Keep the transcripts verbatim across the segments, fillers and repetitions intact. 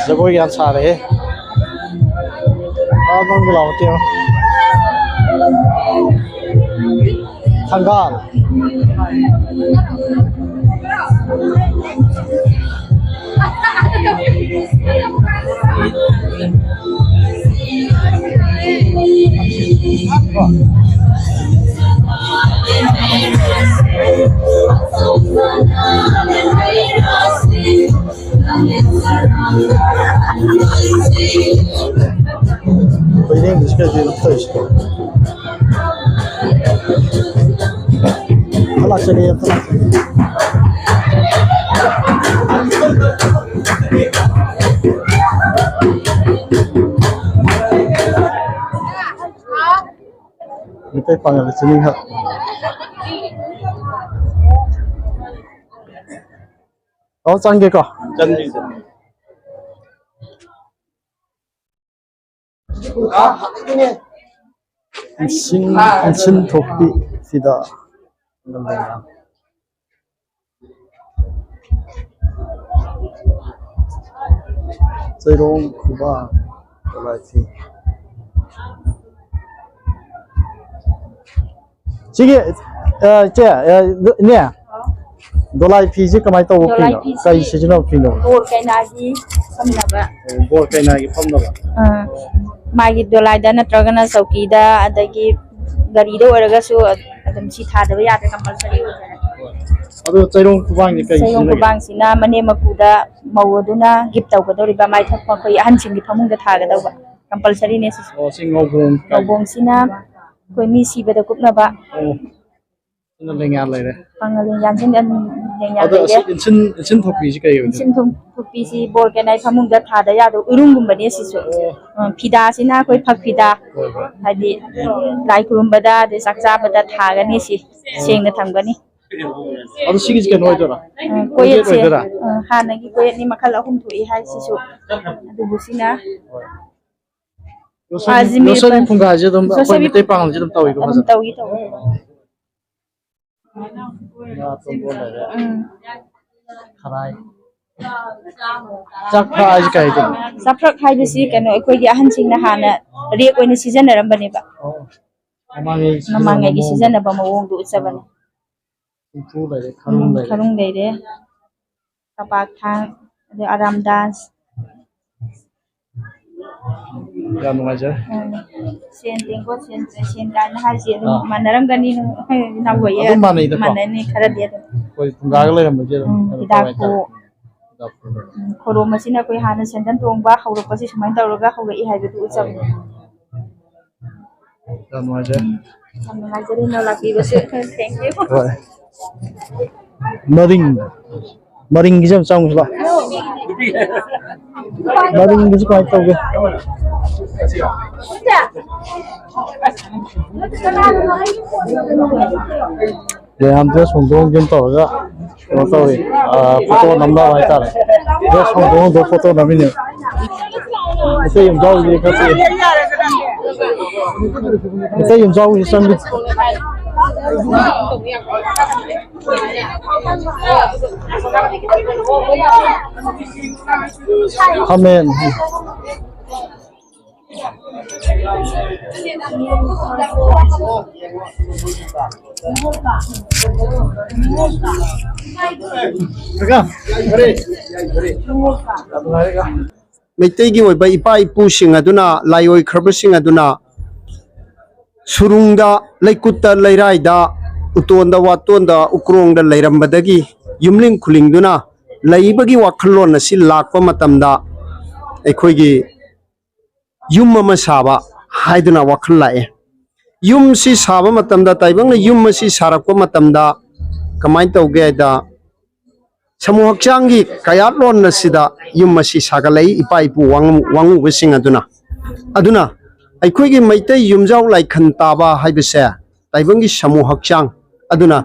ꯖꯒꯣꯏ ꯌꯥꯝ ꯁꯥꯔꯦꯍꯦ꯫ ꯑꯥ, ꯅꯪꯒꯤ ꯂꯥꯎ ꯇꯦ꯫ ꯊꯪꯒꯥꯜ꯫ ꯀꯩꯅꯣ English ꯀ ꯇꯧꯔꯤꯁꯤꯕꯣ? ꯂꯥꯛꯆꯒꯦ, ꯑꯝꯇ ꯂꯥꯛꯆꯒꯦ꯫ ꯃꯩꯇꯩ ꯄꯥꯉꯜ ꯆꯤꯅꯤ ꯍꯛ꯫ ꯑꯣ, ꯆꯪꯒꯦꯀꯣ꯫ ꯆꯪꯕꯤꯌꯨ, ꯆꯪꯕꯤꯌꯨ꯫ ꯏꯁꯤꯡ, ꯏꯁꯤꯡ ꯊꯣꯛꯄꯤ ꯁꯤꯗ꯫ ꯆꯩꯔꯣꯡ ꯈꯨꯕꯥꯡ ꯀꯂꯥꯏꯊꯦꯡ꯫ ꯁꯤꯒꯤ, ꯑ, ꯏꯆꯦ, ꯑ, ꯏꯅꯦ, ꯗꯣꯂꯥꯏ ꯐꯤꯁꯤ ꯀꯃꯥꯏꯅ ꯇꯧꯕ ꯗꯣꯂꯥꯏ ꯐꯤꯅꯣ? ꯐꯤꯁꯤ ꯀꯔꯤ ꯁꯤꯖꯤꯟꯅꯕ ꯐꯤꯅꯣ? ꯕꯣꯔ ꯀꯩꯅꯥꯒꯤ ꯐꯝꯅꯕ꯫ ꯑꯣ, ꯕꯣꯔ ꯀꯩꯅꯥꯒꯤ ꯐꯝꯅꯕ? ꯑꯥ, ꯃꯥꯒꯤ ꯗꯣꯂꯥꯏꯗ ꯅꯠꯇ꯭ꯔꯒꯅ ꯆꯧꯀꯤꯗ, ꯑꯗꯒꯤ ꯒꯥꯔꯤꯗ ꯑꯣꯏꯔꯒꯁꯨ ꯑꯗꯨꯝ ꯁꯤ ꯊꯥꯗꯕ ꯌꯥꯗ꯭ꯔꯦ, ꯀꯝꯄꯜꯁꯔꯤ ꯑꯣꯏꯖꯔꯦ꯫ ꯑꯗꯣ ꯆꯩꯔꯣꯡ ꯈꯨꯕꯥꯡꯗꯤ ꯀꯔꯤ ꯆꯩꯔꯣꯡ ꯁꯤꯖꯤꯟꯅꯒꯦ? ꯈꯨꯕꯥꯡꯁꯤꯅ ꯃꯅꯦꯝ ꯃꯀꯨꯗ ꯃꯧ ꯑꯗꯨꯅ ꯒꯤꯐ ꯇꯧꯒꯗꯧꯔꯤꯕ, ꯃꯥꯏ ꯊꯛꯄ ꯑꯩꯈꯣꯏ ꯑꯍꯟꯁꯤꯡꯒꯤ ꯐꯃꯨꯡꯗ ꯊꯥꯒꯗꯧꯕ, ꯀꯝꯄꯜꯁꯔꯤꯅꯦ ꯁꯤꯁꯨ꯫ ꯑꯣ, ꯁꯤ ꯉꯧꯕꯣꯡ ꯀꯥꯏ? ꯉꯧꯕꯣꯡꯁꯤꯅ ꯑꯩꯈꯣꯏ ꯃꯤ ꯁꯤꯕꯗ ꯀꯨꯞꯅꯕ꯫ ꯑꯣ, ꯁꯤꯅ ꯂꯦꯡꯌꯥꯟ ꯂꯩꯔꯦ꯫ ꯄꯥꯉꯜ ꯂꯦꯡꯌꯥꯟꯁꯤꯅ ꯂꯦꯡꯌꯥꯟ ꯑꯗꯣ ꯂꯩꯔꯦ꯫ ꯑꯁꯤ ꯏꯟꯁꯤꯟ, ꯏꯟꯁꯤꯟ ꯊꯣꯛꯄꯤꯁꯤ ꯀꯩ ꯑꯣꯏꯗꯣꯏꯅꯣ? ꯏꯟꯁꯤꯟ ꯊꯨꯝ-, ꯊꯣꯛꯄꯤꯁꯤ ꯕꯣꯔ ꯀꯩꯅꯥꯏ ꯐꯃꯨꯡꯗ ꯊꯥꯗ ꯌꯥꯗꯕ ꯎꯏꯔꯨꯝꯒꯨꯝꯕꯅꯦ ꯁꯤꯁꯨ꯫ ꯑꯣ꯫ ꯑ, ꯐꯤꯗꯥꯁꯤꯅ ꯑꯩꯈꯣꯏ ꯐꯛ ꯐꯤꯗꯥ, ꯍꯣꯏ, ꯍꯣꯏ꯫ ꯍꯥꯏꯗꯤ ꯂꯥꯏ ꯈꯨꯔꯨꯝꯕꯗ, ꯑꯗꯩ ꯆꯥꯛ ꯆꯥꯕꯗ ꯊꯥꯒꯅꯤ ꯁꯤ, ꯁꯦꯡꯅ ꯊꯝꯒꯅꯤ꯫ ꯑꯗꯣ ꯁꯤꯒꯤꯁꯤ ꯀꯩꯅꯣ ꯑꯣꯏꯗꯣꯏꯔꯥ? ꯑ, ꯀꯣꯌꯦꯠꯁꯦ, ꯑꯣꯏꯗꯣꯏꯔꯥ? ꯑ, ꯍꯥꯟꯅꯒꯤ ꯀꯣꯌꯦꯠꯅꯤ, ꯃꯈꯜ ꯑꯍꯨꯝ ꯊꯣꯛꯏ ꯍꯥꯏ ꯁꯤꯁꯨ꯫ ꯑꯗꯨꯕꯨ ꯁꯤꯅ ꯌꯣꯠꯁꯣꯟ-, ꯑꯖꯃꯤꯔ ꯌꯣꯠꯁꯣꯟ ꯄꯟ-, ꯐꯨꯡꯒꯥꯁꯦ ꯑꯗꯨꯝ ꯑꯩꯈꯣꯏ ꯌꯣꯠꯁꯣꯟ ꯃꯩꯇꯩ ꯄꯥꯉꯜꯁꯦ ꯑꯗꯨꯝ ꯇꯧꯋꯤꯀꯣ ꯑꯗꯨꯝ ꯐꯖꯅ? ꯇꯧꯏ, ꯇꯧꯏ꯫ ꯉꯥ ꯑꯇꯣꯏꯕ ꯂꯩꯔꯦ꯫ ꯎꯝ꯫ ꯈꯔꯥꯏ꯫ ꯆꯥꯛ ꯐ꯭ꯔꯥꯛ ꯍꯥꯏꯁꯦ ꯀꯩ ꯍꯥꯏꯗꯣꯏꯅꯣ? ꯆꯥꯐ꯭ꯔꯛ ꯍꯥꯏꯕꯁꯤ ꯀꯩꯅꯣ, ꯑꯩꯈꯣꯏꯒꯤ ꯑꯍꯟꯁꯤꯡꯅ ꯍꯥꯟꯅ ꯔꯦꯛ ꯑꯣꯏꯅ ꯁꯤꯖꯤꯟꯅꯔꯝꯕꯅꯦꯕ꯫ ꯑꯣ, ꯃꯃꯥꯡꯉꯩꯒꯤ ꯁꯤꯖꯤꯟꯅꯕ ꯃꯃꯥꯡꯉꯩꯒꯤ ꯃꯑꯣꯡꯗꯣ꯫ ꯁꯤꯖꯤꯟꯅꯕ ꯃꯑꯣꯡꯗꯣ ꯎꯠꯆꯕꯅꯦ꯫ ꯎꯝ, ꯈꯔꯨꯡ ꯂꯩꯔꯦ, ꯎꯝ, ꯈꯔꯨꯡ ꯂꯩꯔꯦ꯫ ꯈꯔꯨꯡ ꯂꯩꯔꯦ, ꯀꯄꯥꯛ ꯊꯥꯡ, ꯑꯗꯩ ꯑꯔꯥꯝꯗꯥꯁ꯫ ꯌꯥꯝ ꯅꯨꯡꯉꯥꯏꯖꯔꯦ꯫ ꯎꯝ, ꯁꯦꯟ ꯇꯦꯡꯀꯣꯠ, ꯁꯦꯟ, ꯁꯦꯟ ꯀꯥꯏꯅ ꯍꯥꯏꯁꯦ ꯑꯗꯨꯝ ꯑꯥ꯫ ꯃꯥꯟꯅꯔꯝꯒꯅꯤ, ꯏꯅꯥꯎ ꯍꯣꯏ꯫ ꯑꯗꯨꯝ ꯃꯥꯟꯅꯩꯗꯀꯣ꯫ ꯃꯥꯟꯅꯅꯤ ꯈꯔꯗꯤ ꯑꯗꯨꯝ꯫ ꯑꯩꯈꯣꯏ ꯐꯨꯡꯒꯥꯒ ꯂꯩꯔꯝꯕꯁꯦ ꯑꯗꯨꯝ ꯎꯝ, ꯀꯩꯅꯣ ꯇꯧꯕ ꯍꯤꯗꯥꯛꯄꯨ꯫ ꯍꯥꯏꯇꯥꯔꯦ꯫ ꯍꯤꯗꯥꯛꯄꯨ꯫ ꯎꯝ, ꯈꯣꯔꯣꯝ ꯑꯁꯤꯅ ꯑꯩꯈꯣꯏ ꯍꯥꯟꯅ ꯁꯦꯟꯗꯟ ꯇꯣꯡꯕ ꯍꯧꯔꯛꯄꯁꯤ ꯁꯨꯃꯥꯏꯅ ꯇꯧꯔꯒ ꯍꯧꯔꯛꯏ ꯍꯥꯏꯕꯗꯨ ꯎꯠꯆꯕꯅꯤ꯫ ꯌꯥꯝ ꯅꯨꯡꯉꯥꯏꯖꯔꯦ꯫ ꯌꯥꯝ ꯅꯨꯡꯉꯥꯏꯖꯔꯦ ꯏꯅꯥꯎ ꯂꯥꯛꯄꯤꯕꯁꯦ꯫ Thank you꯫ ꯍꯣꯏ꯫ ꯃꯔꯤꯡ, ꯃꯔꯤꯡꯒꯤꯁꯦ ꯌꯥꯝ ꯆꯥꯎꯅ ꯂꯥꯎ꯫ ꯃꯔꯤꯡꯒꯤꯁꯦ ꯀꯃꯥꯏꯅ ꯇꯧꯒꯦ? ꯃꯌꯥꯝ dress ꯍꯣꯡꯗꯣꯛ ꯍꯣꯡꯖꯤꯟ ꯇꯧꯔꯒ ꯀꯩꯅꯣ ꯇꯧꯔꯤ, ꯑ, photo ꯅꯝꯅꯕ ꯍꯥꯏꯇꯥꯔꯦ꯫ Dress ꯍꯣꯡꯗꯣꯛ ꯍꯣꯡꯗꯣꯛ photo ꯅꯝꯃꯤꯅꯦ꯫ ꯃꯩꯇꯩ ꯌꯨꯝꯖꯥꯎꯁꯦ ꯈꯔ ꯆꯤꯛꯑꯦ꯫ ꯃꯩꯇꯩ ꯌꯨꯝꯖꯥꯎꯁꯦ ꯆꯪꯗꯦ꯫ ꯈꯥꯃꯦꯟ꯫ ꯀꯀꯥ, ꯃꯩꯇꯩꯒꯤ ꯑꯣꯏꯕ ꯏꯄꯥ ꯏꯄꯨꯁꯤꯡ ꯑꯗꯨꯅ, ꯂꯥꯏꯑꯣꯏꯈ꯭ꯔꯕꯁꯤꯡ ꯑꯗꯨꯅ ꯁꯨꯔꯨꯡꯗ, ꯂꯩꯀꯨꯠꯇ, ꯂꯩꯔꯥꯏꯗ, ꯎꯇꯣꯟꯗ, ꯋꯥꯇꯣꯟꯗ, ꯎꯀ꯭ꯔꯣꯡꯗ ꯂꯩꯔꯝꯕꯗꯒꯤ ꯌꯨꯝꯂꯤꯡ ꯈꯨꯂꯤꯡꯗꯨꯅ ꯂꯩꯕꯒꯤ ꯋꯥꯈꯜꯂꯣꯟ ꯑꯁꯤ ꯂꯥꯛꯄ ꯃꯇꯝꯗ ꯑꯩꯈꯣꯏꯒꯤ ꯌꯨꯝ ꯑꯃ ꯁꯥꯕ ꯍꯥꯏꯗꯨꯅ ꯋꯥꯈꯜ ꯂꯥꯛꯑꯦ꯫ ꯌꯨꯝꯁꯤ ꯁꯥꯕ ꯃꯇꯝꯗ, ꯇꯥꯏꯕꯪꯅ ꯌꯨꯝ ꯑꯁꯤ ꯁꯥꯔꯛꯄ ꯃꯇꯝꯗ ꯀꯃꯥꯏꯅ ꯇꯧꯒꯦ ꯍꯥꯏꯗ, ꯁꯃꯨ ꯍꯛꯆꯥꯡꯒꯤ ꯀꯌꯥꯠꯂꯣꯟ ꯑꯁꯤꯗ ꯌꯨꯝ ꯑꯁꯤ ꯁꯥꯒꯠꯂꯛꯏ, ꯏꯄꯥ ꯏꯄꯨ ꯋꯥꯉꯨ-, ꯋꯥꯉꯨꯕꯁꯤꯡ ꯑꯗꯨꯅ꯫ ꯑꯗꯨꯅ ꯑꯩꯈꯣꯏꯒꯤ ꯃꯩꯇꯩ ꯌꯨꯝꯖꯥꯎ ꯂꯥꯏꯈꯟ ꯇꯥꯕ ꯍꯥꯏꯕꯁꯦ ꯇꯥꯏꯕꯪꯒꯤ ꯁꯃꯨ ꯍꯛꯆꯥꯡ ꯑꯗꯨꯅ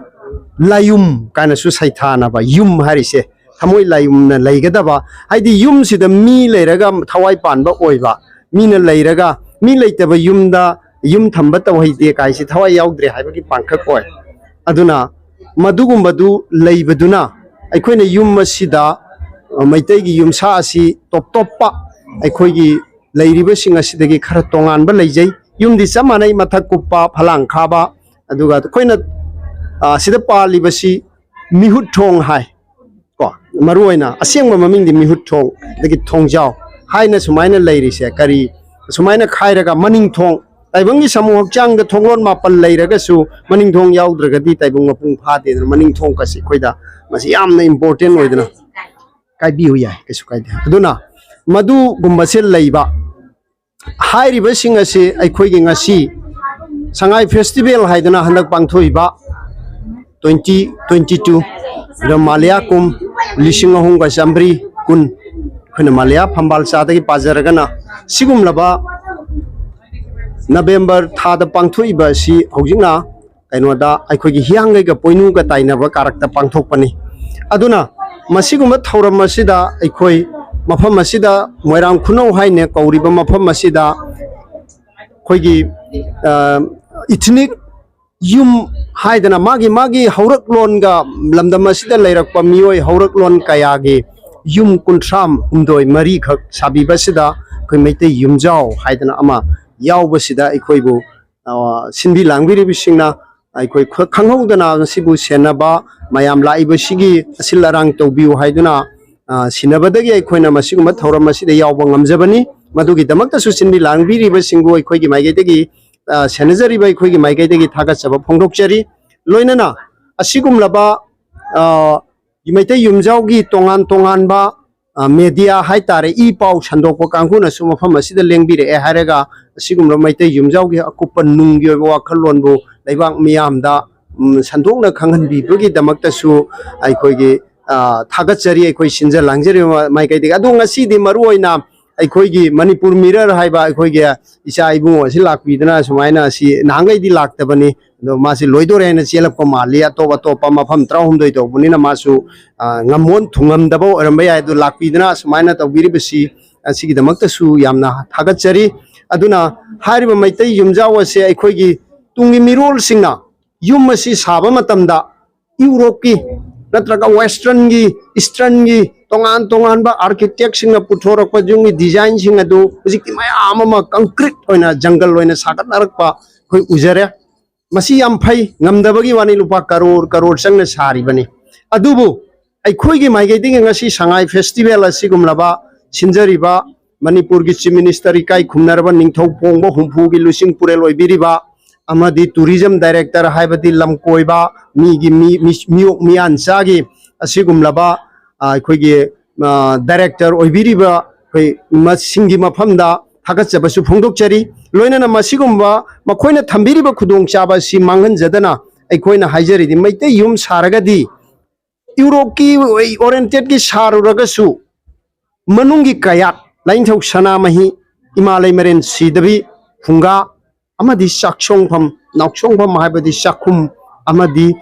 ꯂꯥꯏꯌꯨꯝ ꯀꯥꯏꯅꯁꯨ ꯁꯩꯊꯥꯅꯕ, ꯌꯨꯝ ꯍꯥꯏꯔꯤꯁꯦ ꯊꯃꯣꯏ ꯂꯥꯏꯌꯨꯝꯅ ꯂꯩꯒꯗꯕ, ꯍꯥꯏꯗꯤ ꯌꯨꯝꯁꯤꯗ ꯃꯤ ꯂꯩꯔꯒ ꯊꯋꯥꯏ ꯄꯥꯟꯕ ꯑꯣꯏꯕ, ꯃꯤꯅ ꯂꯩꯔꯒ ꯃꯤ ꯂꯩꯇꯕ ꯌꯨꯝꯗ ꯌꯨꯝ ꯊꯝꯕ ꯇꯧꯍꯩꯗꯦ ꯀꯥꯏꯁꯤ ꯊꯋꯥꯏ ꯌꯥꯎꯗ꯭ꯔꯦ ꯍꯥꯏꯕꯒꯤ ꯄꯥꯡꯈꯛ ꯑꯣꯏ꯫ ꯑꯗꯨꯅ ꯃꯗꯨꯒꯨꯝꯕꯗꯨ ꯂꯩꯕꯗꯨꯅ ꯑꯩꯈꯣꯏꯅ ꯌꯨꯝ ꯑꯁꯤꯗ ꯃꯩꯇꯩꯒꯤ ꯌꯨꯝꯁꯥ ꯑꯁꯤ ꯇꯣꯞ ꯇꯣꯞꯄ ꯑꯩꯈꯣꯏꯒꯤ ꯂꯩꯔꯤꯕꯁꯤꯡ ꯑꯁꯤꯗꯒꯤ ꯈꯔ ꯇꯣꯉꯥꯟꯕ ꯂꯩꯖꯩ꯫ ꯌꯨꯝꯗꯤ ꯆꯞ ꯃꯥꯟꯅꯩ, ꯃꯊꯛ ꯀꯨꯞꯄ, ꯐꯂꯥꯡ ꯈꯥꯕ, ꯑꯗꯨꯒ ꯑꯩꯈꯣꯏꯅ, ꯑ, ꯁꯤꯗ ꯄꯥꯜꯂꯤꯕꯁꯤ ꯃꯤꯍꯨꯠ ꯊꯣꯡ ꯍꯥꯏ꯫ ꯀꯣ, ꯃꯔꯨ ꯑꯣꯏꯅ ꯑꯁꯦꯡꯕ ꯃꯃꯤꯡꯗꯤ ꯃꯤꯍꯨꯠ ꯊꯣꯡ, ꯑꯗꯒꯤ ꯊꯣꯡꯖꯥꯎ ꯍꯥꯏꯅ ꯁꯨꯃꯥꯏꯅ ꯂꯩꯔꯤꯁꯦ꯫ ꯀꯔꯤ ꯁꯨꯃꯥꯏꯅ ꯈꯥꯏꯔꯒ ꯃꯅꯤꯡ ꯊꯣꯡ, ꯇꯥꯏꯕꯪꯒꯤ ꯁꯃꯨ ꯍꯛꯆꯥꯡꯗ ꯊꯣꯡꯂꯣꯟ ꯃꯥꯄꯟ ꯂꯩꯔꯒꯁꯨ ꯃꯅꯤꯡ ꯊꯣꯡ ꯌꯥꯎꯗ꯭ꯔꯒꯗꯤ ꯇꯥꯏꯕꯪ ꯃꯄꯨꯡ ꯐꯥꯗꯦꯗꯅ, ꯃꯅꯤꯡ ꯊꯣꯡ ꯀꯁꯤ ꯑꯩꯈꯣꯏꯗ ꯃꯁꯤ ꯌꯥꯝꯅ important ꯑꯣꯏꯗꯅ꯫ ꯀꯥꯏꯕꯤꯌꯨ ꯌꯥꯏ, ꯀꯩꯁꯨ ꯀꯥꯏꯗꯦ꯫ ꯑꯗꯨꯅ ꯃꯗꯨꯒꯨꯝꯕꯁꯦ ꯂꯩꯕ꯫ ꯍꯥꯏꯔꯤꯕꯁꯤꯡ ꯑꯁꯤ ꯑꯩꯈꯣꯏꯒꯤ ꯉꯁꯤ ꯁꯉꯥꯏ ꯐꯦꯁꯇꯤꯚꯦꯜ ꯍꯥꯏꯗꯅ ꯍꯟꯗꯛ ꯄꯥꯡꯊꯣꯛꯏꯕ twenty twenty two ꯗ ꯃꯥꯂꯤꯌꯥ ꯀꯨꯝ ꯂꯤꯁꯤꯡ ꯑꯍꯨꯝꯒ ꯆꯥꯝꯃꯔꯤ ꯀꯨꯟ, ꯑꯩꯈꯣꯏꯅ ꯃꯥꯂꯤꯌꯥ ꯐꯝꯕꯥꯜ ꯆꯥꯗꯒꯤ ꯄꯥꯖꯔꯒꯅ ꯁꯤꯒꯨꯝꯂꯕ ꯅꯕꯦꯝꯕꯔ ꯊꯥꯗ ꯄꯥꯡꯊꯣꯛꯏꯕ ꯑꯁꯤ ꯍꯧꯖꯤꯛꯅ ꯀꯩꯅꯣꯗ ꯑꯩꯈꯣꯏꯒꯤ ꯍꯤꯌꯥꯡꯒꯩꯒ ꯄꯣꯏꯅꯨꯒ ꯇꯥꯏꯅꯕ ꯀꯥꯔꯛꯇ ꯄꯥꯡꯊꯣꯛꯄꯅꯤ꯫ ꯑꯗꯨꯅ ꯃꯁꯤꯒꯨꯝꯕ ꯊꯧꯔꯝ ꯑꯁꯤꯗ ꯑꯩꯈꯣꯏ ꯃꯐꯝ ꯑꯁꯤꯗ ꯃꯣꯏꯔꯥꯡ ꯈꯨꯅꯧ ꯍꯥꯏꯅ ꯀꯧꯔꯤꯕ ꯃꯐꯝ ꯑꯁꯤꯗ ꯑꯩꯈꯣꯏꯒꯤ, ꯑ, ethnic ꯌꯨꯝ ꯍꯥꯏꯗꯅ ꯃꯥꯒꯤ ꯃꯥꯒꯤ ꯍꯧꯔꯛꯂꯣꯟꯒ ꯂꯝꯗꯝ ꯑꯁꯤꯗ ꯂꯩꯔꯛꯄ ꯃꯤꯑꯣꯏ ꯍꯧꯔꯛꯂꯣꯟ ꯀꯌꯥꯒꯤ ꯌꯨꯝ ꯀꯨꯟꯊ꯭ꯔꯥ ꯍꯨꯝꯗꯣꯏ ꯃꯔꯤꯈꯛ ꯁꯥꯕꯤꯕꯁꯤꯗ ꯑꯩꯈꯣꯏ ꯃꯩꯇꯩ ꯌꯨꯝꯖꯥꯎ ꯍꯥꯏꯗꯅ ꯑꯃ ꯌꯥꯎꯕꯁꯤꯗ ꯑꯩꯈꯣꯏꯕꯨ, ꯑ, ꯁꯤꯟꯕꯤ ꯂꯥꯡꯕꯤꯔꯤꯕꯁꯤꯡꯅ ꯑꯩꯈꯣꯏ ꯈ-, ꯈꯪꯍꯧꯗꯅ ꯃꯁꯤꯕꯨ ꯁꯦꯟꯅꯕ, ꯃꯌꯥꯝ ꯂꯥꯛꯏꯕꯁꯤꯒꯤ ꯑꯁꯤꯜ ꯑꯔꯥꯡ ꯇꯧꯕꯤꯌꯨ ꯍꯥꯏꯗꯨꯅ, ꯑ, ꯁꯤꯟꯅꯕꯗꯒꯤ ꯑꯩꯈꯣꯏꯅ ꯃꯁꯤꯒꯨꯝꯕ ꯊꯧꯔꯝ ꯑꯁꯤꯗ ꯌꯥꯎꯕ ꯉꯝꯖꯕꯅꯤ꯫ ꯃꯗꯨꯒꯤꯗꯃꯛꯇꯁꯨ ꯁꯤꯟꯕꯤ ꯂꯥꯡꯕꯤꯔꯤꯕꯁꯤꯡꯕꯨ ꯑꯩꯈꯣꯏꯒꯤ ꯃꯥꯏꯀꯩꯗꯒꯤ, ꯑ, ꯁꯦꯟꯅꯖꯔꯤꯕ ꯑꯩꯈꯣꯏꯒꯤ ꯃꯥꯏꯀꯩꯗꯒꯤ ꯊꯥꯒꯠꯆꯕ ꯐꯣꯡꯗꯣꯛꯆꯔꯤ꯫ ꯂꯣꯏꯅꯅ ꯑꯁꯤꯒꯨꯝꯂꯕ, ꯑ, ꯃꯩꯇꯩ ꯌꯨꯝꯖꯥꯎꯒꯤ ꯇꯣꯉꯥꯟ ꯇꯣꯉꯥꯟꯕ, ꯑ, media ꯍꯥꯏꯇꯥꯔꯦ, ꯏ ꯄꯥꯎ ꯁꯟꯗꯣꯛꯄ ꯀꯥꯡꯕꯨꯅꯁꯨ ꯃꯐꯝ ꯑꯁꯤꯗ ꯂꯦꯡꯕꯤꯔꯛꯑꯦ ꯍꯥꯏꯔꯒ ꯑꯁꯤꯒꯨꯝꯂꯕ ꯃꯩꯇꯩ ꯌꯨꯝꯖꯥꯎꯒꯤ ꯑꯀꯨꯞꯄ ꯅꯨꯡꯒꯤ ꯑꯣꯏꯕ ꯋꯥꯈꯜꯂꯣꯟꯕꯨ ꯂꯩꯕꯥꯛ ꯃꯤꯌꯥꯝꯗ, ꯎꯝ, ꯁꯟꯗꯣꯛꯅ ꯈꯪꯍꯟꯕꯤꯕꯒꯤꯗꯃꯛꯇꯁꯨ ꯑꯩꯈꯣꯏꯒꯤ, ꯑ, ꯊꯥꯒꯠꯆꯔꯤ꯫ ꯑꯩꯈꯣꯏ ꯁꯤꯟꯖ ꯂꯥꯡꯖꯔꯤꯕ ꯃꯥꯏꯀꯩꯗꯒꯤ꯫ ꯑꯗꯣ ꯉꯁꯤꯗꯤ ꯃꯔꯨ ꯑꯣꯏꯅ ꯑꯩꯈꯣꯏꯒꯤ ꯃꯅꯤꯄꯨꯔ ꯃꯤꯔꯔ ꯍꯥꯏꯕ ꯑꯩꯈꯣꯏꯒꯤ ꯏꯆꯥ ꯏꯕꯨꯡꯉꯣ ꯑꯁꯤ ꯂꯥꯛꯄꯤꯗꯅ ꯁꯨꯃꯥꯏꯅ ꯑꯁꯤ ꯅꯍꯥꯟꯈꯩꯗꯤ ꯂꯥꯛꯇꯕꯅꯤ, ꯑꯗꯣ ꯃꯥꯁꯤ ꯂꯣꯏꯗꯣꯔꯦ ꯍꯥꯏꯅ ꯆꯦꯜꯂꯛꯄ ꯃꯥꯜꯂꯤ꯫ ꯑꯇꯣꯞ ꯑꯇꯣꯞꯄ ꯃꯐꯝ ꯇꯔꯥꯍꯨꯝꯗꯣꯏ ꯇꯧꯕꯅꯤꯅ ꯃꯥꯁꯨ, ꯑ, ꯉꯝꯃꯣꯟ ꯊꯨꯡꯉꯝꯗꯕ ꯑꯣꯏꯔꯝꯕ ꯌꯥꯏ꯫ ꯑꯗꯨ ꯂꯥꯛꯄꯤꯗꯅ ꯑꯁꯨꯃꯥꯏꯅ ꯇꯧꯕꯤꯔꯤꯕꯁꯤ, ꯑꯁꯤꯒꯤꯗꯃꯛꯇꯁꯨ ꯌꯥꯝꯅ ꯊꯥꯒꯠꯆꯔꯤ꯫ ꯑꯗꯨꯅ ꯍꯥꯏꯔꯤꯕ ꯃꯩꯇꯩ ꯌꯨꯝꯖꯥꯎ ꯑꯁꯦ ꯑꯩꯈꯣꯏꯒꯤ ꯇꯨꯡꯒꯤ ꯃꯤꯔꯣꯜꯁꯤꯡꯅ ꯌꯨꯝ ꯑꯁꯤ ꯁꯥꯕ ꯃꯇꯝꯗ ꯌꯨꯔꯣꯞꯀꯤ ꯅꯠꯇ꯭ꯔꯒ ꯋꯦꯁꯇ꯭ꯔꯟꯒꯤ, ꯏꯁꯇ꯭ꯔꯟꯒꯤ ꯇꯣꯉꯥꯟ ꯇꯣꯉꯥꯟꯕ ꯑꯥꯔꯀꯤꯇꯦꯛꯁꯤꯡꯅ ꯄꯨꯊꯣꯔꯛꯄ ꯌꯨꯝꯒꯤ ꯗꯤꯖꯥꯏꯟꯁꯤꯡ ꯑꯗꯨ ꯍꯧꯖꯤꯛꯇꯤ ꯃꯌꯥꯝ ꯑꯃ ꯀꯪꯀ꯭ꯔꯤꯠ ꯑꯣꯏꯅ ꯖꯪꯒꯜ ꯑꯣꯏꯅ ꯁꯥꯒꯠꯅꯔꯛꯄ ꯑꯩꯈꯣꯏ ꯎꯖꯔꯦ꯫ ꯃꯁꯤ ꯌꯥꯝ ꯐꯩ, ꯉꯝꯗꯕꯒꯤ ꯋꯥꯅꯤ, ꯂꯨꯄꯥ ꯀꯔꯣꯔ ꯀꯔꯣꯔ ꯆꯪꯅ ꯁꯥꯔꯤꯕꯅꯤ꯫ ꯑꯗꯨꯕꯨ ꯑꯩꯈꯣꯏꯒꯤ ꯃꯥꯏꯀꯩꯗꯒꯤ ꯉꯁꯤ ꯁꯉꯥꯏ ꯐꯦꯁꯇꯤꯚꯦꯜ ꯑꯁꯤꯒꯨꯝꯂꯕ ꯁꯤꯟꯖꯔꯤꯕ ꯃꯅꯤꯄꯨꯔꯒꯤ ꯆꯤꯐ ꯃꯤꯅꯤꯁꯇꯔ ꯏꯀꯥꯏ ꯈꯨꯝꯅꯔꯕ ꯅꯤꯡꯊꯧ ꯄꯣꯡꯕ ꯍꯨꯝꯐꯨꯒꯤ ꯂꯨꯆꯤꯡ ꯄꯨꯔꯦꯜ ꯑꯣꯏꯕꯤꯔꯤꯕ ꯑꯃꯗꯤ ꯇꯨꯔꯤꯖꯝ ꯗꯥꯏꯔꯦꯛꯇꯔ, ꯍꯥꯏꯕꯗꯤ ꯂꯝ ꯀꯣꯏꯕ ꯃꯤꯒꯤ ꯃꯤ-, ꯃꯤ-, ꯃꯤꯑꯣꯛ ꯃꯤꯌꯥꯟꯆꯥꯒꯤ ꯑꯁꯤꯒꯨꯝꯂꯕ, ꯑ, ꯑꯩꯈꯣꯏꯒꯤ, ꯑ, ꯗꯥꯏꯔꯦꯛꯇꯔ ꯑꯣꯏꯕꯤꯔꯤꯕ ꯑꯩꯈꯣꯏ ꯃꯁꯤꯡꯒꯤ ꯃꯐꯝꯗ ꯊꯥꯒꯠꯆꯕꯁꯨ ꯐꯣꯡꯗꯣꯛꯆꯔꯤ꯫ ꯂꯣꯏꯅꯅ ꯃꯁꯤꯒꯨꯝꯕ ꯃꯈꯣꯏꯅ ꯊꯝꯕꯤꯔꯤꯕ ꯈꯨꯗꯣꯡꯆꯥꯕ ꯑꯁꯤ ꯃꯥꯡꯍꯟꯖꯗꯅ ꯑꯩꯈꯣꯏꯅ ꯍꯥꯏꯖꯔꯤꯗꯤ ꯃꯩꯇꯩ ꯌꯨꯝ ꯁꯥꯔꯒꯗꯤ ꯌꯨꯔꯣꯞꯀꯤ ꯑꯣꯔꯤꯌꯦꯟꯇꯦꯠꯀꯤ ꯁꯥꯔꯨꯔꯒꯁꯨ ꯃꯅꯨꯡꯒꯤ ꯀꯌꯥꯠ, ꯂꯥꯏꯅꯤꯡꯊꯧ ꯁꯅꯥꯃꯍꯤ, ꯏꯃꯥ ꯂꯩꯃꯔꯦꯟ ꯁꯤꯗꯕꯤ, ꯐꯨꯡꯒꯥ ꯑꯃꯗꯤ ꯆꯥꯛꯁꯣꯡꯐꯝ, ꯅꯥꯎꯁꯣꯡꯐꯝ ꯍꯥꯏꯕꯗꯤ ꯆꯥꯛꯈꯨꯝ ꯑꯃꯗꯤ,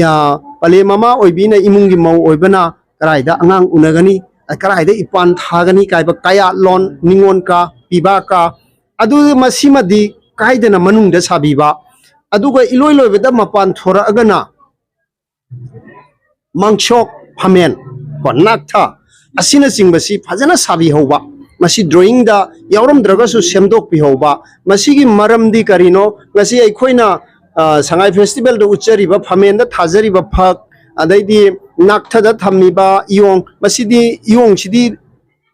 ꯑ, ꯄꯂꯦꯝ ꯃꯃꯥ ꯑꯣꯏꯕꯤꯅ ꯏꯃꯨꯡꯒꯤ ꯃꯧ ꯑꯣꯏꯕꯅ ꯀꯗꯥꯏꯗ ꯑꯉꯥꯡ ꯎꯅꯒꯅꯤ, ꯀꯗꯥꯏꯗ ꯏꯄꯥꯟ ꯊꯥꯒꯅꯤ ꯀꯥꯏꯕ ꯀꯌꯥꯠꯂꯣꯟ, ꯅꯤꯉꯣꯜ ꯀꯥ, ꯄꯤꯕꯥ ꯀꯥ, ꯑꯗꯨ ꯃꯁꯤꯃꯗꯤ ꯀꯥꯏꯗꯅ ꯃꯅꯨꯡꯗ ꯁꯥꯕꯤꯕ, ꯑꯗꯨꯒ ꯏꯂꯣꯏ ꯂꯣꯏꯕꯗ ꯃꯄꯥꯟ ꯊꯣꯔꯛꯑꯒꯅ ꯃꯥꯡꯁꯣꯛ, ꯐꯝꯃꯦꯟ, ꯀꯣ, ꯅꯥꯛꯊ ꯑꯁꯤꯅꯆꯤꯡꯕꯁꯤ ꯐꯖꯅ ꯁꯥꯕꯤꯍꯧꯕ, ꯃꯁꯤ ꯗ꯭ꯔꯣꯌꯤꯡꯗ ꯌꯥꯎꯔꯝꯗ꯭ꯔꯒꯁꯨ ꯁꯦꯝꯗꯣꯛꯄꯤꯍꯧꯕ꯫ ꯃꯁꯤꯒꯤ ꯃꯔꯝꯗꯤ ꯀꯔꯤꯅꯣ? ꯉꯁꯤ ꯑꯩꯈꯣꯏꯅ, ꯑ, ꯁꯉꯥꯏ ꯐꯦꯁꯇꯤꯚꯦꯜꯗ ꯎꯠꯆꯔꯤꯕ ꯐꯝꯃꯦꯟꯗ ꯊꯥꯖꯔꯤꯕ ꯐꯛ, ꯑꯗꯩꯗꯤ ꯅꯥꯛꯊꯗ ꯊꯝꯃꯤꯕ ꯏꯌꯣꯡ, ꯃꯁꯤꯗꯤ, ꯏꯌꯣꯡꯁꯤꯗꯤ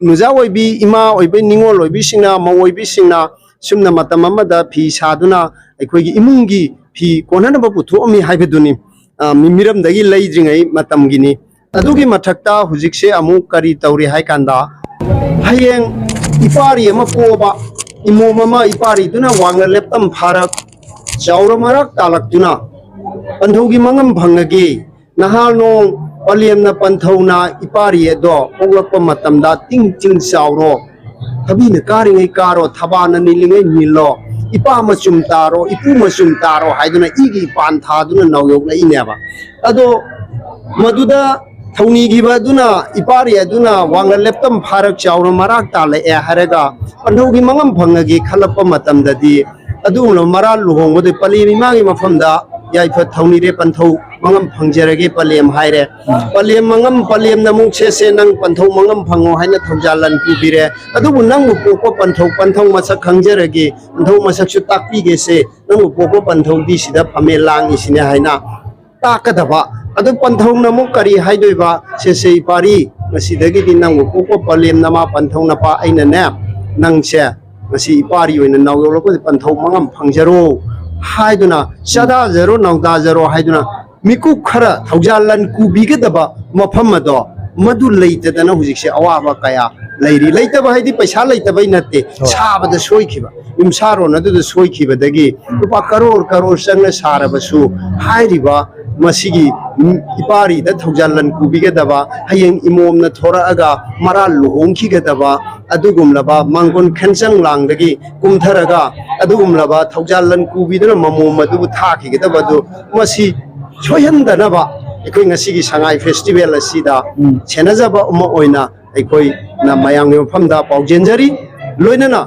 ꯅꯨꯖꯥ ꯑꯣꯏꯕꯤ, ꯏꯃꯥ ꯑꯣꯏꯕꯤ, ꯅꯤꯉꯣꯜ ꯑꯣꯏꯕꯤꯁꯤꯡꯅ, ꯃꯧ ꯑꯣꯏꯕꯤꯁꯤꯡꯅ ꯁꯨꯝꯅ ꯃꯇꯝ ꯑꯃꯗ ꯐꯤ ꯁꯥꯗꯨꯅ ꯑꯩꯈꯣꯏꯒꯤ ꯏꯃꯨꯡꯒꯤ ꯐꯤ ꯀꯣꯟꯅꯅꯕ ꯄꯨꯊꯣꯛꯑꯝꯃꯤ ꯍꯥꯏꯕꯗꯨꯅꯤ꯫ ꯑ, ꯃꯤ-, ꯃꯤꯔꯝꯗꯒꯤ ꯂꯩꯗ꯭ꯔꯤꯉꯩ ꯃꯇꯝꯒꯤꯅꯤ꯫ ꯑꯗꯨꯒꯤ ꯃꯊꯛꯇ ꯍꯧꯖꯤꯛꯁꯦ ꯑꯃꯨꯛ ꯀꯔꯤ ꯇꯧꯔꯤ ꯍꯥꯏ ꯀꯥꯟꯗ, ꯍꯌꯦꯡ ꯏꯄꯥꯔꯤ ꯑꯃ ꯄꯣꯛꯑꯕ, ꯏꯃꯣꯝ ꯑꯃ ꯏꯄꯥꯔꯤꯗꯨꯅ ꯋꯥꯡꯅ ꯂꯦꯞꯇꯝ ꯐꯥꯔꯛ, ꯆꯥꯎꯔ ꯃꯔꯥꯛ ꯇꯥꯜꯂꯛꯇꯨꯅ ꯄꯟꯊꯧꯒꯤ ꯃꯉꯝ ꯐꯪꯉꯒꯦ꯫ ꯅꯍꯥꯜ ꯅꯣꯡ ꯄꯂꯦꯝꯅ ꯄꯟꯊꯧꯅ ꯏꯄꯥꯔꯤ ꯑꯗꯣ ꯄꯣꯛꯂꯛꯄ ꯃꯇꯝꯗ ꯇꯤꯡ ꯇꯤꯡ ꯆꯥꯎꯔꯣ, ꯊꯕꯤꯅ ꯀꯥꯔꯤꯉꯩ ꯀꯥꯔꯣ, ꯊꯕꯥꯅ ꯅꯤꯜꯂꯤꯉꯩ ꯅꯤꯜꯂꯣ, ꯏꯄꯥ ꯃꯆꯨꯝ ꯇꯥꯔꯣ, ꯏꯄꯨ ꯃꯆꯨꯝ ꯇꯥꯔꯣ ꯍꯥꯏꯗꯨꯅ ꯏꯒꯤ ꯏꯄꯥꯟ ꯊꯥꯗꯨꯅ ꯅꯧꯌꯣꯛꯂꯛꯏꯅꯦꯕ꯫ ꯑꯗꯣ ꯃꯗꯨꯗ ꯊꯧꯅꯤꯈꯤꯕ ꯑꯗꯨꯅ, ꯏꯄꯥꯔꯤ ꯑꯗꯨꯅ ꯋꯥꯡꯅ ꯂꯦꯞꯇꯝ ꯐꯥꯔꯛ ꯆꯥꯎꯅ ꯃꯔꯥꯛ ꯇꯥꯜꯂꯛꯑꯦ ꯍꯥꯏꯔꯒ ꯄꯟꯊꯧꯒꯤ ꯃꯉꯝ ꯐꯪꯉꯒꯦ ꯈꯜꯂꯛꯄ ꯃꯇꯝꯗꯗꯤ, ꯑꯗꯨꯒꯨꯝꯂꯕ ꯃꯔꯥ ꯂꯨꯍꯣꯡꯕꯗꯨ ꯄꯂꯦꯝ ꯏꯃꯥꯒꯤ ꯃꯐꯝꯗ ꯌꯥꯏꯐ ꯊꯧꯅꯤꯔꯦ ꯄꯟꯊꯧ ꯃꯉꯝ ꯐꯪꯖꯔꯒꯦ ꯄꯂꯦꯝ ꯍꯥꯏꯔꯦ꯫ ꯄꯂꯦꯝ ꯃꯉꯝ, ꯄꯂꯦꯝꯅ ꯑꯃꯨꯛ ꯁꯦ ꯁꯦ ꯅꯪ ꯄꯟꯊꯧ ꯃꯉꯝ ꯐꯪꯉꯣ ꯍꯥꯏꯅ ꯊꯧꯖꯥꯜ ꯂꯟ ꯄꯨꯕꯤꯔꯦ꯫ ꯑꯗꯨꯕꯨ ꯅꯪꯕꯨ ꯄꯣꯛꯄ ꯄꯟꯊꯧ, ꯄꯟꯊꯧ ꯃꯁꯛ ꯈꯪꯖꯔꯒꯦ, ꯄꯟꯊꯧ ꯃꯁꯛꯁꯨ ꯇꯥꯛꯄꯤꯒꯦꯁꯦ, ꯅꯪꯕꯨ ꯄꯣꯛꯄ ꯄꯟꯊꯧꯗꯤ ꯁꯤꯗ ꯐꯝꯃꯦ ꯂꯥꯡꯉꯤꯁꯤꯅꯦ ꯍꯥꯏꯅ ꯇꯥꯛꯀꯗꯕ꯫ ꯑꯗꯨ ꯄꯟꯊꯧꯅ ꯑꯃꯨꯛ ꯀꯔꯤ ꯍꯥꯏꯗꯣꯏꯕ? ꯁꯦꯁꯦ ꯏꯄꯥꯔꯤ, ꯉꯁꯤꯗꯒꯤꯗꯤ ꯅꯪꯕꯨ ꯄꯣꯛꯄ ꯄꯂꯦꯝ ꯅꯃꯥ ꯄꯟꯊꯧ ꯅꯄꯥ ꯑꯩꯅꯅꯦ, ꯅꯪꯁꯦ ꯉꯁꯤ ꯏꯄꯥꯔꯤ ꯑꯣꯏꯅ ꯅꯥꯎ ꯌꯧꯔꯛꯄꯗ ꯄꯟꯊꯧ ꯃꯉꯝ ꯐꯪꯖꯔꯣ ꯍꯥꯏꯗꯨꯅ, ꯆꯥꯗꯥꯖꯔꯣ ꯅꯥꯎꯗꯥꯖꯔꯣ ꯍꯥꯏꯗꯨꯅ ꯃꯤꯀꯨꯞ ꯈꯔ ꯊꯧꯖꯥꯜ ꯂꯟ ꯀꯨꯕꯤꯒꯗꯕ ꯃꯐꯝ ꯑꯗꯣ, ꯃꯗꯨ ꯂꯩꯇꯗꯅ ꯍꯧꯖꯤꯛꯁꯦ ꯑꯋꯥꯕ ꯀꯌꯥ ꯂꯩꯔꯤ꯫ ꯂꯩꯇꯕ ꯍꯥꯏꯗꯤ ꯄꯩꯁꯥ ꯂꯩꯇꯕꯩ ꯅꯠꯇꯦ, ꯍꯣꯏ꯫ ꯁꯥꯕꯗ ꯁꯣꯏꯈꯤꯕ, ꯌꯨꯝꯁꯥꯔꯣꯟ ꯑꯗꯨꯗ ꯁꯣꯏꯈꯤꯕꯗꯒꯤ ꯂꯨꯄꯥ ꯀꯔꯣꯔ ꯀꯔꯣꯔ ꯆꯪꯅ ꯁꯥꯔꯕꯁꯨ, ꯍꯥꯏꯔꯤꯕ ꯃꯁꯤꯒꯤ ꯏꯄꯥꯔꯤꯗ ꯊꯧꯖꯥꯜ ꯂꯟ ꯀꯨꯕꯤꯒꯗꯕ, ꯍꯌꯦꯡ ꯏꯃꯣꯝꯅ ꯊꯣꯔꯛꯑꯒ ꯃꯔꯥꯜ ꯂꯨꯍꯣꯡꯈꯤꯒꯗꯕ ꯑꯗꯨꯒꯨꯝꯂꯕ ꯃꯥꯡꯒꯣꯟ ꯈꯦꯟꯆꯪ ꯂꯥꯡꯗꯒꯤ ꯀꯨꯝꯊꯔꯒ ꯑꯗꯨꯒꯨꯝꯂꯕ ꯊꯧꯖꯥꯜ ꯂꯟ ꯀꯨꯕꯤꯗꯨꯅ ꯃꯃꯣꯝ ꯑꯗꯨꯕꯨ ꯊꯥꯈꯤꯒꯗꯕ ꯑꯗꯨ, ꯃꯁꯤ ꯁꯣꯏꯍꯟꯗꯅꯕ ꯑꯩꯈꯣꯏ ꯉꯁꯤꯒꯤ ꯁꯉꯥꯏ ꯐꯦꯁꯇꯤꯚꯦꯜ ꯑꯁꯤꯗ ꯎꯝ꯫ ꯁꯦꯟꯅꯖꯕ ꯑꯃ ꯑꯣꯏꯅ ꯑꯩꯈꯣꯏꯅ ꯃꯌꯥꯝꯒꯤ ꯃꯐꯝꯗ ꯄꯥꯎꯖꯦꯟꯖꯔꯤ꯫ ꯂꯣꯏꯅꯅ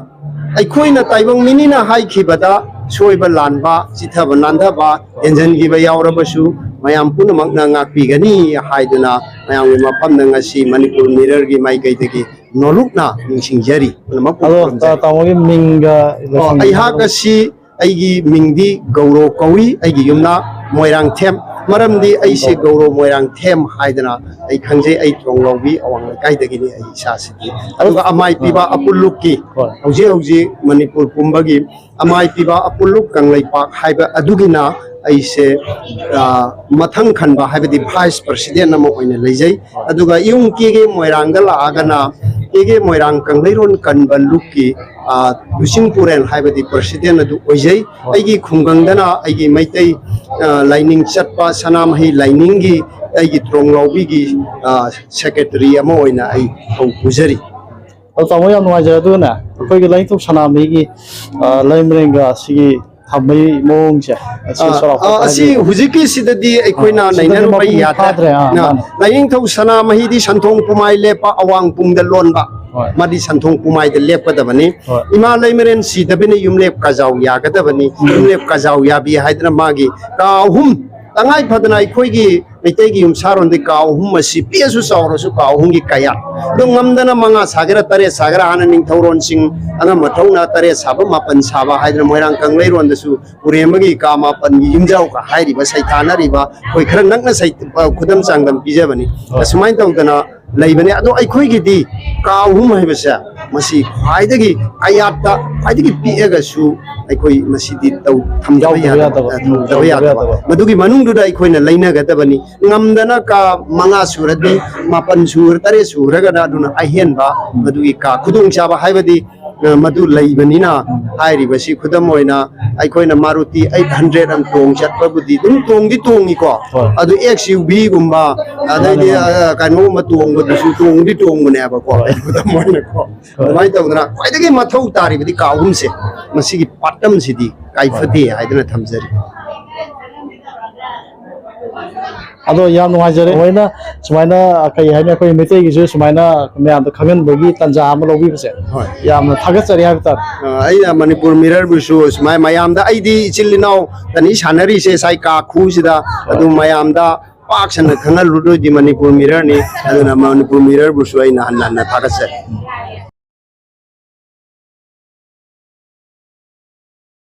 ꯑꯩꯈꯣꯏꯅ ꯇꯥꯏꯕꯪ ꯃꯤꯅꯤꯅ ꯍꯥꯏꯈꯤꯕꯗ ꯁꯣꯏꯕ ꯂꯥꯟꯕ, ꯆꯤꯠꯊꯕ ꯅꯥꯟꯊꯕ, ꯍꯦꯟꯖꯟꯈꯤꯕ ꯌꯥꯎꯔꯕꯁꯨ ꯃꯌꯥꯝ ꯄꯨꯝꯅꯃꯛꯅ ꯉꯥꯛꯄꯤꯒꯅꯤ ꯍꯥꯏꯗꯨꯅ ꯃꯌꯥꯝꯒꯤ ꯃꯐꯝꯗ ꯉꯁꯤ ꯃꯅꯤꯄꯨꯔ ꯃꯤꯔꯔꯒꯤ ꯃꯥꯏꯀꯩꯗꯒꯤ ꯅꯣꯂꯨꯛꯅ ꯅꯤꯡꯁꯤꯡꯖꯔꯤ꯫ ꯄꯨꯝꯅꯃꯛꯄꯨ ꯑꯗꯣ ꯈꯨꯔꯨꯝꯖꯔꯤ꯫ ꯇꯥꯃꯣꯒꯤ ꯃꯤꯡꯒ ꯑꯣ, ꯂꯩꯐꯝꯒ ꯑꯩꯍꯥꯛ ꯑꯁꯤ ꯑꯩꯒꯤ ꯃꯤꯡꯗꯤ ꯒꯧꯔꯣ ꯀꯧꯏ꯫ ꯑꯩꯒꯤ ꯌꯨꯝꯅꯥꯛ ꯃꯣꯏꯔꯥꯡꯊꯦꯝ꯫ ꯃꯔꯝꯗꯤ ꯑꯩꯁꯦ ꯒꯧꯔꯣ ꯃꯣꯏꯔꯥꯡꯊꯦꯝ ꯍꯥꯏꯗꯅ ꯑꯩ ꯈꯪꯖꯩ꯫ ꯑꯩ ꯇ꯭ꯔꯣꯡꯂꯥꯎꯕꯤ ꯑꯋꯥꯡ ꯂꯩꯀꯥꯏꯗꯒꯤꯅꯤ ꯑꯩ ꯏꯁꯥꯁꯤꯗꯤ꯫ ꯑꯗꯨꯒ ꯑꯃꯥꯏ ꯄꯤꯕ ꯑꯄꯨꯜꯂꯨꯞꯀꯤ ꯍꯣꯏ꯫ ꯍꯧꯖꯤꯛ ꯍꯧꯖꯤꯛ ꯃꯅꯤꯄꯨꯔ ꯄꯨꯝꯕꯒꯤ ꯑꯃꯥꯏ ꯄꯤꯕ ꯑꯄꯨꯜꯂꯨꯞ ꯀꯪꯂꯩꯄꯥꯛ ꯍꯥꯏꯕ ꯑꯗꯨꯒꯤꯅ ꯑꯩꯁꯦ, ꯑ, ꯃꯊꯪ ꯈꯟꯕ ꯍꯥꯏꯕꯗꯤ vice president ꯑꯃ ꯑꯣꯏꯅ ꯂꯩꯖꯩ꯫ ꯑꯗꯨꯒ ꯏꯌꯨꯝ ꯀꯦꯒꯦ ꯃꯣꯏꯔꯥꯡꯗ ꯂꯥꯛꯑꯒꯅ ꯀꯦꯒꯦ ꯃꯣꯏꯔꯥꯡ ꯀꯪꯂꯩꯔꯣꯟ ꯀꯟꯕ ꯂꯨꯞꯀꯤ, ꯑ, ꯂꯨꯆꯤꯡ ꯄꯨꯔꯦꯜ ꯍꯥꯏꯕꯗꯤ president ꯑꯗꯨ ꯑꯣꯏꯖꯩ꯫ ꯑꯩꯒꯤ ꯈꯨꯡꯒꯪꯗꯅ ꯑꯩꯒꯤ ꯃꯩꯇꯩ, ꯑ, ꯂꯥꯏꯅꯤꯡ ꯆꯠꯄ ꯁꯅꯥꯃꯍꯤ ꯂꯥꯏꯅꯤꯡꯒꯤ ꯑꯩꯒꯤ ꯇ꯭ꯔꯣꯡꯂꯥꯎꯕꯤꯒꯤ, ꯑ, secretary ꯑꯃ ꯑꯣꯏꯅ ꯑꯩ ꯊꯧ ꯄꯨꯖꯔꯤ꯫ ꯑꯗꯣ ꯇꯥꯃꯣ ꯌꯥꯝ ꯅꯨꯡꯉꯥꯏꯖꯔꯦ꯫ ꯑꯗꯨꯒꯅꯦ ꯑꯩꯈꯣꯏꯒꯤ ꯂꯥꯏꯅꯤꯡꯊꯧ ꯁꯅꯥꯃꯍꯤꯒꯤ, ꯑ, ꯂꯩꯃꯔꯦꯟꯒ ꯁꯤꯒꯤ ꯊꯝꯕꯒꯤ ꯃꯑꯣꯡꯁꯦ ꯑꯁꯤ ꯑ, ꯆꯥꯎꯔꯥꯛꯄ ꯑ, ꯑꯁꯤ ꯍꯥꯏꯕꯤꯌꯨ꯫ ꯍꯧꯖꯤꯛꯀꯤꯁꯤꯗꯗꯤ ꯑꯩꯈꯣꯏꯅ ꯑ, ꯁꯤꯗꯗꯤ ꯅꯩꯅꯔꯨꯕ ꯃꯄꯨꯡ ꯌꯥꯗ꯭ꯔꯦ꯫ ꯐꯥꯗ꯭ꯔꯦ꯫ ꯑ, ꯑ, ꯃꯥꯅꯦ꯫ ꯂꯥꯏꯅꯤꯡꯊꯧ ꯁꯅꯥꯃꯍꯤꯗꯤ ꯁꯟꯊꯣꯡ ꯄꯨꯃꯥꯏ ꯂꯦꯞꯄ ꯑꯋꯥꯡ ꯄꯨꯡꯗ ꯂꯣꯟꯕ꯫ ꯍꯣꯏ꯫ ꯃꯥꯗꯤ ꯁꯟꯊꯣꯡ ꯄꯨꯃꯥꯏꯗ ꯂꯦꯞꯀꯗꯕꯅꯤ꯫ ꯍꯣꯏ꯫ ꯏꯃꯥ ꯂꯩꯃꯔꯦꯟ ꯁꯤꯗꯕꯤꯅ ꯌꯨꯝꯂꯦꯞ ꯀꯖꯥꯎ ꯌꯥꯒꯗꯕꯅꯤ꯫ ꯌꯨꯝꯂꯦꯞ ꯀꯖꯥꯎ ꯌꯥꯕꯤ ꯍꯥꯏꯗꯅ ꯃꯥꯒꯤ ꯀꯥ ꯑꯍꯨꯝ, ꯇꯉꯥꯏ ꯐꯗꯅ ꯑꯩꯈꯣꯏꯒꯤ ꯃꯩꯇꯩꯒꯤ ꯌꯨꯝꯁꯥꯔꯣꯟꯗꯤ ꯀꯥ ꯑꯍꯨꯝ ꯑꯁꯤ ꯄꯤꯛꯑꯁꯨ ꯆꯥꯎꯔꯁꯨ ꯀꯥ ꯑꯍꯨꯝꯒꯤ ꯀꯌꯥꯠ꯫ ꯑꯗꯣ ꯉꯝꯗꯅ ꯃꯉꯥ ꯁꯥꯒꯦꯔꯥ ꯇꯔꯦꯠ ꯁꯥꯒꯦꯔꯥ, ꯍꯥꯟꯅ ꯅꯤꯡꯊꯧꯔꯣꯟꯁꯤꯡ ꯑꯉꯝ ꯑꯊꯧꯅ ꯇꯔꯦꯠ ꯁꯥꯕ ꯃꯥꯄꯟ ꯁꯥꯕ ꯍꯥꯏꯗꯅ ꯃꯣꯏꯔꯥꯡ ꯀꯪꯂꯩꯔꯣꯟꯗꯁꯨ ꯎꯔꯦꯝꯕꯒꯤ ꯀꯥ ꯃꯥꯄꯟꯒꯤ ꯌꯨꯝꯖꯥꯎꯒ ꯍꯥꯏꯔꯤꯕ ꯁꯩꯊꯥꯅꯔꯤꯕ ꯑꯩꯈꯣꯏ ꯈꯔ ꯅꯛꯅ ꯁꯩ-, ꯈꯨꯗꯝ ꯆꯥꯡꯗꯝ ꯄꯤꯖꯕꯅꯤ꯫ ꯑꯁꯨꯃꯥꯏꯅ ꯇꯧꯗꯅ ꯂꯩꯕꯅꯦ꯫ ꯑꯗꯣ ꯑꯩꯈꯣꯏꯒꯤꯗꯤ ꯀꯥ ꯑꯍꯨꯝ ꯍꯥꯏꯕꯁꯦ ꯃꯁꯤ ꯈ꯭ꯋꯥꯏꯗꯒꯤ ꯑꯌꯥꯠꯄ, ꯈ꯭ꯋꯥꯏꯗꯒꯤ ꯄꯤꯛꯑꯒꯁꯨ ꯑꯩꯈꯣꯏ ꯃꯁꯤꯗꯤ ꯇꯧ-, ꯊꯝꯗꯕ ꯌꯥꯎꯗꯕ ꯌꯥꯗꯕ, ꯌꯥꯗꯕ, ꯊꯝꯗꯕ ꯌꯥꯎꯗꯕ ꯌꯥꯗꯕ꯫ ꯌꯥꯗꯕ꯫ ꯃꯗꯨꯒꯤ ꯃꯅꯨꯡꯗꯨꯗ ꯑꯩꯈꯣꯏꯅ ꯂꯩꯅꯒꯗꯕꯅꯤ꯫ ꯉꯝꯗꯅ ꯀꯥ ꯃꯉꯥ ꯁꯨꯔꯗꯤ, ꯃꯥꯄꯟ ꯁꯨꯔ, ꯇꯔꯦꯠ ꯁꯨꯔꯒꯅ ꯑꯗꯨꯅ ꯑꯍꯦꯟꯕ, ꯃꯗꯨꯒꯤ ꯀꯥ ꯈꯨꯗꯣꯡꯆꯥꯕ ꯍꯥꯏꯕꯗꯤ, ꯑ, ꯃꯗꯨ ꯂꯩꯕꯅꯤꯅ꯫ ꯍꯥꯏꯔꯤꯕꯁꯤ ꯈꯨꯗꯝ ꯑꯣꯏꯅ ꯑꯩꯈꯣꯏꯅ ꯃꯥꯔꯨꯇꯤ ꯑꯩꯠ ꯍꯟꯗ꯭ꯔꯦꯠ ꯑꯃ ꯇꯣꯡ ꯆꯠꯄꯕꯨꯗꯤ ꯑꯗꯨꯝ ꯇꯣꯡꯗꯤ ꯇꯣꯡꯉꯤꯀꯣ꯫ ꯍꯣꯏ꯫ ꯑꯗꯨ ꯑꯦꯛꯁ ꯌꯨ ꯚꯤꯒꯨꯝꯕ, ꯑꯗꯩꯗꯤ, ꯃꯥꯅꯦ, ꯃꯥꯅꯦ꯫ ꯑ, ꯀꯩꯅꯣꯒꯨꯝꯕ ꯇꯣꯡꯕꯗꯨꯁꯨ ꯇꯣꯡꯗꯤ ꯇꯣꯡꯕꯅꯦꯕꯀꯣ꯫ ꯍꯣꯏ꯫ ꯈꯨꯗꯝ ꯑꯣꯏꯅꯀꯣ꯫ ꯑꯗꯨꯃꯥꯏꯅ ꯇꯧꯗꯅ ꯈ꯭ꯋꯥꯏꯗꯒꯤ ꯃꯊꯧ ꯇꯥꯔꯤꯕꯗꯤ ꯀꯥ ꯑꯍꯨꯝꯁꯦ, ꯃꯁꯤꯒꯤ ꯄꯥꯠꯇꯝꯁꯤꯗꯤ ꯀꯥꯏꯐꯗꯦ ꯍꯥꯏꯗꯅ ꯊꯝꯖꯔꯤ꯫ ꯑꯗꯣ ꯌꯥꯝ ꯅꯨꯡꯉꯥꯏꯖꯔꯦ꯫ ꯁꯨꯃꯥꯏꯅ, ꯁꯨꯃꯥꯏꯅ ꯀꯩ ꯍꯥꯏꯅꯤ, ꯑꯩꯈꯣꯏ ꯃꯩꯇꯩꯒꯤꯁꯨ ꯁꯨꯃꯥꯏꯅ ꯃꯌꯥꯝꯗ ꯈꯪꯍꯟꯕꯒꯤ ꯇꯥꯟꯖꯥ ꯑꯃ ꯂꯧꯕꯤꯕꯁꯦ ꯍꯣꯏ꯫ ꯌꯥꯝꯅ ꯊꯥꯒꯠꯆꯔꯤ ꯍꯥꯏꯕ ꯇꯥꯔꯦ꯫ ꯑ, ꯑꯩꯅ ꯃꯅꯤꯄꯨꯔ ꯃꯤꯔꯔꯕꯨꯁꯨ ꯁꯨꯃꯥꯏ ꯃꯌꯥꯝꯗ, ꯑꯩꯗꯤ ꯏꯆꯤꯜ ꯏꯅꯥꯎ ꯇꯅꯤ ꯁꯥꯟꯅꯔꯤꯁꯦ ꯁꯥꯏ ꯀꯥ ꯈꯨꯁꯤꯗ, ꯑꯗꯨ ꯃꯌꯥꯝꯗ ꯄꯥꯛ ꯁꯟꯅ ꯈꯪꯍꯜꯂꯨꯗꯣꯏꯗꯤ ꯃꯅꯤꯄꯨꯔ ꯃꯤꯔꯔꯅꯤ꯫ ꯑꯗꯨꯅ ꯃꯅꯤꯄꯨꯔ ꯃꯤꯔꯔꯕꯨꯁꯨ ꯑꯩꯅ ꯍꯟꯅ ꯍꯟꯅ ꯊꯥꯒꯠꯆꯔꯤ꯫